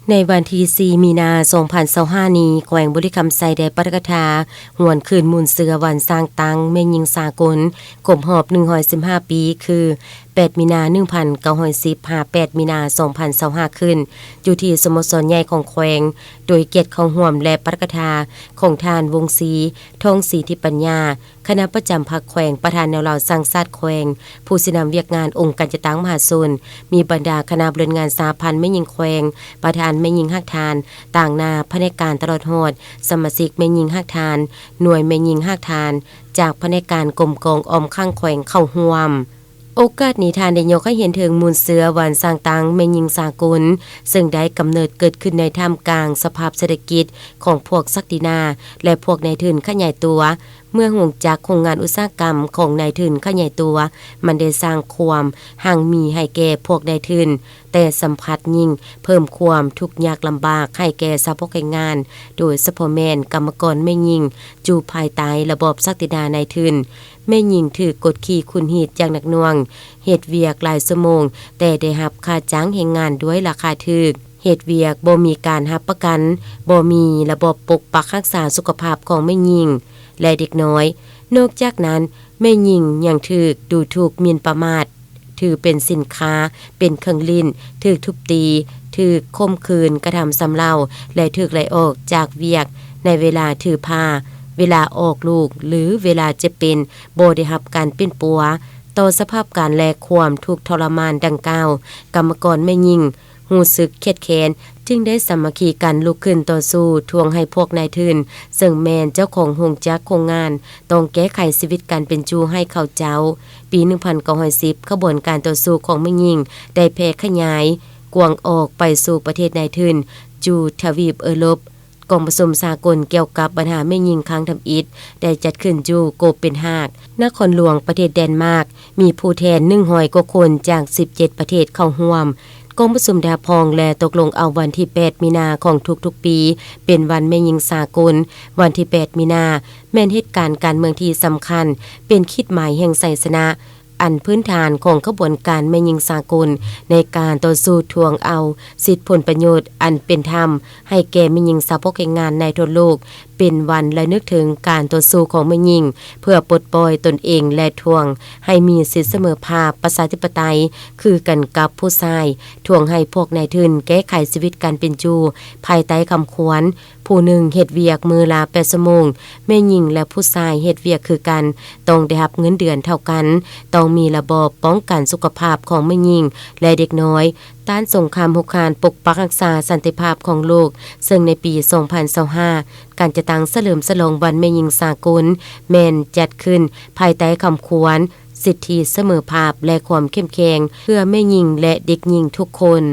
ໃນວັນທີສີ່ ມີນາ ສອງພັນຊາວຫ້ານີ້, ແຂວງບໍລິຄຳໄຊໄດ້ປະກາດຫວນຄືນມູນເຊື້ອວັນສ້າງຕັ້ງແມ່ຍິງສາກົນ ຄົບຮອບໜຶ່ງຮ້ອຍສິບຫ້າປີ ຄື ແປດ ມີນາ ໜຶ່ງພັນເກົ້າຮ້ອຍສິບ ຫາ ແປດ ມີນາ ສອງພັນຊາວຫ້າ ຂຶ້ນ ຢູ່ທີ່ສະໂມສອນໃຫຍ່ຂອງແຂວງ, ໂດຍກຽດເຂົ້າຮ່ວມ ແລະ ປະກາດຂອງທ່ານ ວົງສີ ທອງສີທິປັນຍາ ຄະນະປະຈຳພັກແຂວງ, ປະທານແນວລາວສ້າງຊາດແຂວງ, ຜູ້ຊີ້ນຳວຽກງານອົງການຈັດຕັ້ງມະຫາຊົນ, ມີບັນດາຄະນະບໍລິຫານງານສະຫະພັນແມ່ຍິງແຂວງ, ປະທານແມ່ຍິງຮາກຖານ, ຕາງໜ້າພະແນກການຕະຫຼອດຮອດ, ສະມາຊິກແມ່ຍິງຮາກຖານ, ໜ່ວຍແມ່ຍິງຮາກຖານ, ຈາກພະແນກການກົມກອງອ້ອມຂ້າງແຂວງເຂົ້າຮ່ວມ. ໂອກາດນີ້ ທ່ານໄດ້ຍົກໃຫ້ເຫັນເຖິງມູນເຊື້ອວັນສ້າງຕັ້ງແມ່ຍິງສາກົນ, ເຊິ່ງໄດ້ກຳເນີດເກີດຂຶ້ນໃນທ່າມກາງສະພາບເສດຖະກິດຂອງພວກສັກດິນາ ແລະ ພວກນາຍທຶນຂະຫຍາຍຕົວ. ເມື່ອໂຮງຈັກໂຮງງານອຸດສາຫະກຳຂອງນາຍທຶນຂະຫຍາຍຕົວ, ມັນໄດ້ສ້າງຄວາມຮັ່ງມີໃຫ້ແກ່ພວກນາຍທຶນ, ແຕ່ສຳພັດຍິ່ງເພີ່ມຄວາມທຸກຍາກລຳບາກໃຫ້ແກ່ສາວພວກແຮງງານ, ໂດຍສະເພາະແມ່ນກຳມະກອນແມ່ຍິງ, ຢູ່ພາຍໃຕ້ລະບອບສັກດິນານາຍທຶນ. ແມ່ຍິງຖືກກົດຂີ່ຂູດຮີດຢ່າງໜັກໜ່ວງ, ເຮັດວຽກຫຼາຍຊົ່ວໂມງ, ແຕ່ໄດ້ຮັບຄ່າຈ້າງແຮງງານດ້ວຍລາຄາຖືກ, ເຮັດວຽກບໍ່ມີການຮັບປະກັນ, ບໍ່ມີລະບອບປົກປັກຮັກສາສຸຂະພາບຂອງແມ່ຍິງ ແລະ ເດັກນ້ອຍ. ນອກຈາກນັ້ນ, ແມ່ຍິງຍັງຖືກດູຖູກໝິ່ນປະໝາດ, ຖືເປັນສິນຄ້າ, ເປັນເຄື່ອງຫຼິ້ນ, ຖືກທຸບຕີ, ຖືກຂົ່ມຂືນ, ກະທຳຊຳເລົາ ແລະ ຖືກໄລ່ອອກຈາກວຽກໃນເວລາຖືພາ, ເວລາອອກລູກ ຫຼື ເວລາເຈັບເປັນ, ບໍ່ໄດ້ຮັບການປິ່ນປົວ. ຕໍ່ສະພາບການ ແລະ ຄວາມທຸກທໍລະມານດັ່ງກ່າວ, ກຳມະກອນແມ່ຍິງ ຮູ້ສຶກຄຽດແຄ້ນ, ຈຶ່ງໄດ້ສາມັກຄີກັນລຸກຂຶ້ນຕໍ່ສູ້ທວງໃຫ້ພວກນາຍທຶນ, ເຊິ່ງແມ່ນເຈົ້າຂອງໂຮງຈັກໂຮງງານ, ຕ້ອງແກ້ໄຂຊີວິດການເປັນຢູ່ໃຫ້ເຂົາເຈົ້າ. ປີໜຶ່ງພັນເກົ້າຮ້ອຍສິບ ຂະບວນການຕໍ່ສູ້ຂອງແມ່ຍິງໄດ້ແຜ່ຂະຫຍາຍກວ້າງອອກໄປສູ່ປະເທດນາຍທຶນຢູ່ທະວີບເອີຣົບ. ກອງປະຊຸມສາກົນກ່ຽວກັບບັນຫາແມ່ຍິງຄັ້ງທຳອິດ ໄດ້ຈັດຂຶ້ນຢູ່ໂກເປນຮາກ, ນະຄອນຫຼວງປະເທດແດນມາກ, ມີຜູ້ແທນໜຶ່ງຮ້ອຍກວ່າຄົນຈາກສິບເຈັດປະເທດເຂົ້າຮ່ວມ. ກອງປະຊຸມໄດ້ຮັບຮອງ ແລະ ຕົກລົງເອົາວັນທີແປດ ມີນາຂອງທຸກໆປີ ເປັນວັນແມ່ຍິງສາກົນ. ວັນທີແປດ ມີນາ ແມ່ນເຫດການການເມືອງທີ່ສຳຄັນ, ເປັນຂີດໝາຍແຫ່ງໄຊຊະນະ ອັນພື້ນຖານຂອງຂະບວນການແມ່ຍິງສາກົນ ໃນການຕໍ່ສູ້ທວງເອົາສິດຜົນປະໂຫຍດອັນເປັນທຳໃຫ້ແກ່ແມ່ຍິງສາວພວກແຮງງານໃນທົ່ວໂລກ, ເປັນວັນລະນຶກເຖິງການຕໍ່ສູ້ຂອງແມ່ຍິງ ເພື່ອປົດປ່ອຍຕົນເອງ ແລະ ທວງໃຫ້ມີສິດສະເໝີພາບປະຊາທິປະໄຕຄືກັນກັບຜູ້ຊາຍ, ທວງໃຫ້ພວກນາຍທຶນແກ້ໄຂຊີວິດການເປັນຢູ່ພາຍໃຕ້ຄຳຂວັນ ຜູ້ໜຶ່ງເຮັດວຽກມື້ລະແປດຊົ່ວໂມງ, ແມ່ຍິງ ແລະ ຜູ້ຊາຍເຮັດວຽກຄືກັນ, ຕ້ອງໄດ້ຮັບເງິນເດືອນເທົ່າກັນ, ຕ້ອງມີລະບອບປ້ອງກັນສຸຂະພາບຂອງແມ່ຍິງ ແລະ ເດັກນ້ອຍ, ຕ້ານສົງຄາມຮຸກຮານ, ປົກປັກຮັກສາສັນຕິພາບຂອງໂລກ, ເຊິ່ງໃນປີສອງພັນຊາວຫ້າ ການຈັດຕັ້ງສະເຫຼີມສະຫຼອງວັນແມ່ຍິງສາກົນ ແມ່ນຈັດຂຶ້ນພາຍໃຕ້ຄຳຂວັນ ສິດທິສະເໝີພາບ ແລະ ຄວາມເຂັ້ມແຂງເພື່ອແມ່ຍິງ ແລະ ເດັກຍິງທຸກຄົນ.